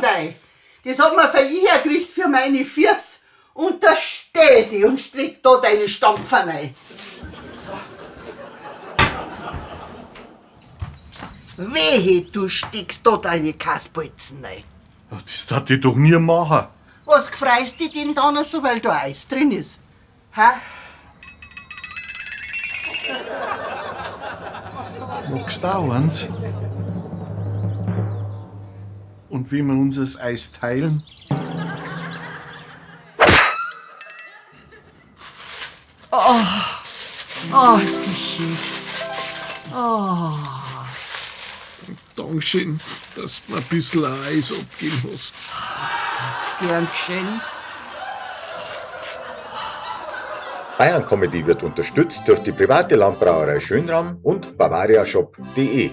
rein. Das hat man von ich hergekriegt für meine Füße. Und da steht ich und streck da deine Stampfer rein. So. Wehe, du steckst da deine Kasspolzen rein. Ja, das darf ich doch nie machen. Was gefreist dich denn dann so, weil da Eis drin ist? Ha? Magst du auch eins? Und wie wir uns das Eis teilen? Oh, oh, ist das schön. Oh. Dankeschön, dass du mir ein bisschen Eis abgegeben hast. Gern geschehen. Bayern Comedy wird unterstützt durch die private Landbrauerei Schönram und bavariashop.de.